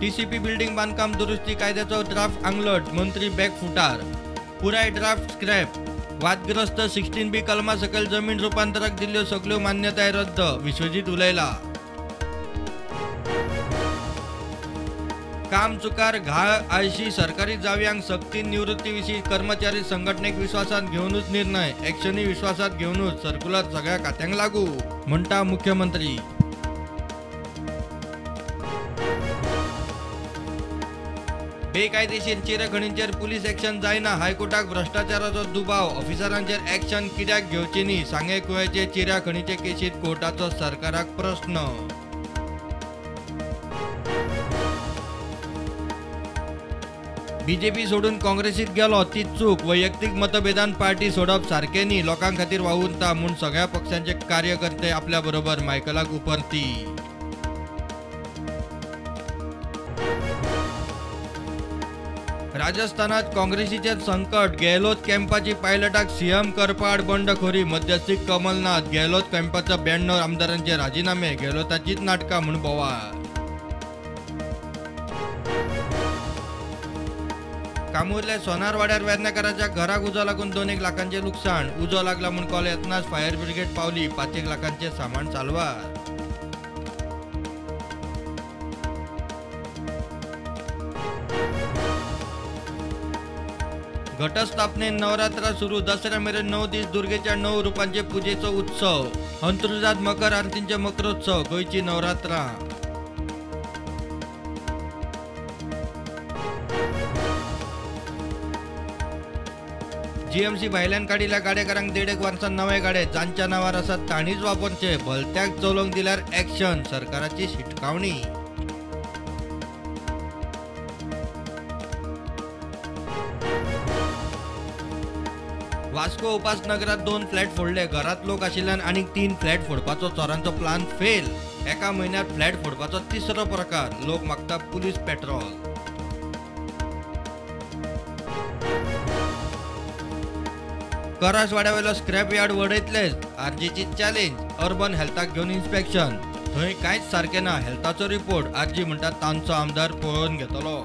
TCP building बांदकाम दुरुस्ती कायद्याचो ड्राफ्ट आंगलट, मंत्री बॅकफुटार. पुराय ड्राफ्ट स्क्रॅप. वादग्रस्त 16B कलमा सकयल जमीन रुपांतराक दिल्ल्यो सगल्यो मान्यताय रद्द, विश्वजीत उलयला. काम चुकार घाळ आळशी सरकारी जावयांक सक्तीन निवृत्ती विशीं कर्मचारी संघटनेक विश्वासात घेवनूच निर्णय, एक्शनूय विश्वासात घेवनूच, सर्क्युलर सगळ्या खात्यांक लागू, म्हणटा मुख्यमंत्री. बेकायदेशीर चिरे खणींचेर पुलीस एक्शन जायना, हायकोर्टाक भ्रश्टाचाराचो दुबाव, ऑफिसरांचेर एक्शन कित्याक घेवची न्ही, सांगे कुळेचे चिऱ्या खणीचे केशीत कोर्टाचो सरकाराक प्रस्न. बीजेपी सोडून काँग्रेसीत गेलो ती चूक, वैयक्तीक मतभेदान पार्टी सोडप सारकें न्ही, लोकां खातीर वावुरता म्हूण सगळ्या पक्षांचे कार्यकर्ते आपल्या बरोबर, मायकलाक उपरती. राजस्थानात काँग्रेसीचेर संकट, गेहलोत कॅम्पाची पायलटाक सीएम करपा आड बंडखोरी, मध्यस्थी कमलनाथ, गेहलोत कॅम्पाच्या 92 आमदारांचे राजीनामे, गेहलोताचीच नाटकां म्हूण बोवाळ. कामुर्ले सोनारवाड्यार वेर्णेकाराच्या घराक उजो लागून 2 लाखांचें लुकसाण, उजो लागला म्हूण कॉल येतनाच फायर ब्रिगेड पावली, 5 लाखांचें सामान साल्वार. घटस्थापनेन नवरात्रा सुरू, दसऱ्या मेरेन 9 दीस दुर्गेच्या 9 रुपांचे पुजेचो उत्सव, अंत्रुजात मकर आरतींचे मकरोत्सव, गोंयची नवरात्रा. जीएमसी भायल्यान काडिल्ल्या गाडेकारांक 1.5 वर्सां नवे गाडे, जांच्या नांवार आसात तांणीच वापरचे, भलत्याक चलोवंक दिल्यार एक्शन, सरकाराची शिटकावणी. वास्को उपासनगरात 2 फ्लॅट फोडले, घरात लोक आशिल्ल्यान आनीक 3 फ्लॅट फोडपाचो चोरांचो प्लान फेल. एका म्हयन्यात फ्लॅट फोडपाचो तिसरो प्रकार, लोक मागता पुलीस पेट्रोल. करासवाड्यावेलो स्क्रॅप यार्ड वडयतलेच, आरजीची चॅलेंज, अर्बन हेल्थाक घेवन इन्स्पेक्शन, थंय कांयच सारकें ना, हेल्थाचो रिपोर्ट, आरजी म्हणटा तांचो आमदार पळोवन घेतलो.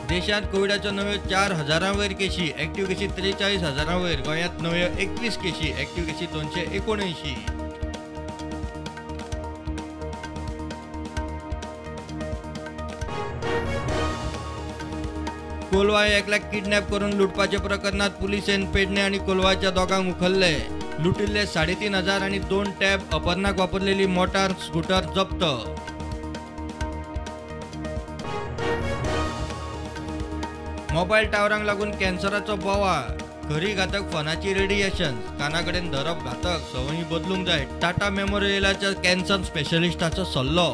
देशांत कोविडाच्यो नव्यो 4,000 वयर केशी, एक्टिव्ह केशी 43,000 वयर, गोंयांत नव्यो 21 केशी, एक्टिव्ह केशी 279. कोलवाळ एकल्याक किडनॅप करून लुटपाच्या प्रकरणात पुलिसेन पेडणे आनी कोलवाळच्या दोगांक उखल्ले, लुटिल्ले 3,500 आनी 2 टॅब, अपहरणाक वापरलेली मोटार स्कुटर जप्त. मोबायल टावरांक लागून कॅन्सराचो बोवाळ, खरी घातक फोनाची रेडिएशन, काना कडेन धरप घातक, संवयी बदलूंक जाय, टाटा मेमोरियलाच्या कॅन्सर स्पेशलिस्टाचो सल्लो.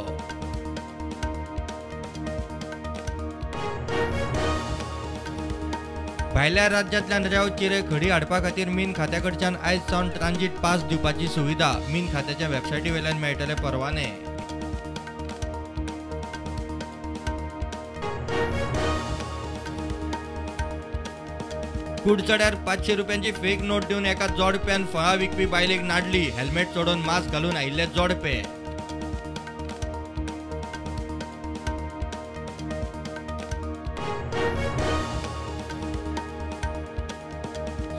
भायल्या राज्यांतल्यान रेंव चिरे खडी हाडपा खातीर मीन खात्या कडच्यान आयज सावन ट्रान्झीट पास दिवपाची सुविधा, मीन खात्याच्या वेबसायटी वेल्यान मेळटले परवाने. कुडचड्यार 500 रुपयांची फेक नोट दिवन एका जोडप्यान फळां विकपी बायलेक नाडली, हेल्मेट चडोवन मास्क घालून आयिल्ले जोडपे.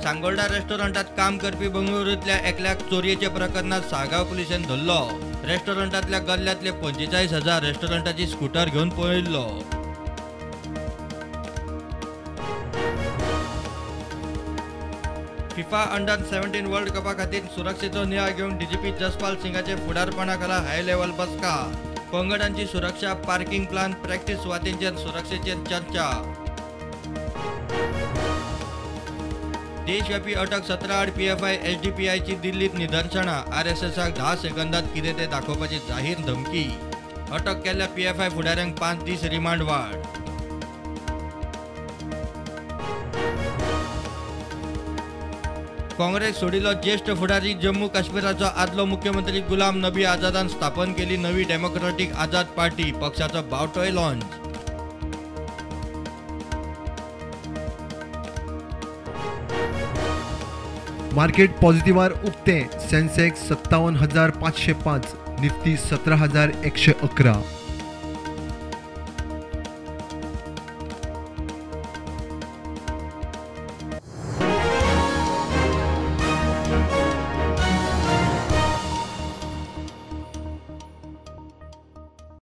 सांगोल्डा रेस्टॉरंटात काम करपी बंगळुरूंतल्या एकल्याक चोरयेच्या प्रकरणात साळगांव पुलिसेन धरलो, रेस्टॉरंटांतल्या गल्ल्यांतले 45,000 रेस्टॉरंटाची स्कुटर घेवन पळयल्लो. फिफा अंडर 17 वर्ल्ड कपा खातीर सुरक्षेचो नियाळ घेवन डीजीपी जसपाल सिंगाचे फुडारपणाखाला हाय लेव्हल बसका, पंगडांची सुरक्षा, पार्किंग प्लान, प्रॅक्टिस सुवातींचेर सुरक्षेचेर चर्चा. देशव्यापी अटक 17 आड पीएफआय एसडीपीआयची दिल्लीत निदर्शनां, आरएसएसाक 10 सेकंदात कितें तें दाखोवपाची जाहीर धमकी, अटक केल्ल्या पीएफआय फुडाऱ्यांक 5 दीस रिमांड वाड. काँग्रेस सोडिल्लो ज्येष्ठ फुडारी जम्मू काश्मीराचो आदलो मुख्यमंत्री गुलाम नबी आझादान स्थापन केली नवी डेमोक्रॅटिक आझाद पार्टी, पक्षाचो बावटोय लॉन्च. मार्केट पॉझिटिव्हार उक्तें. सेन्सेक्स 57,505, निफ्टी 17,111.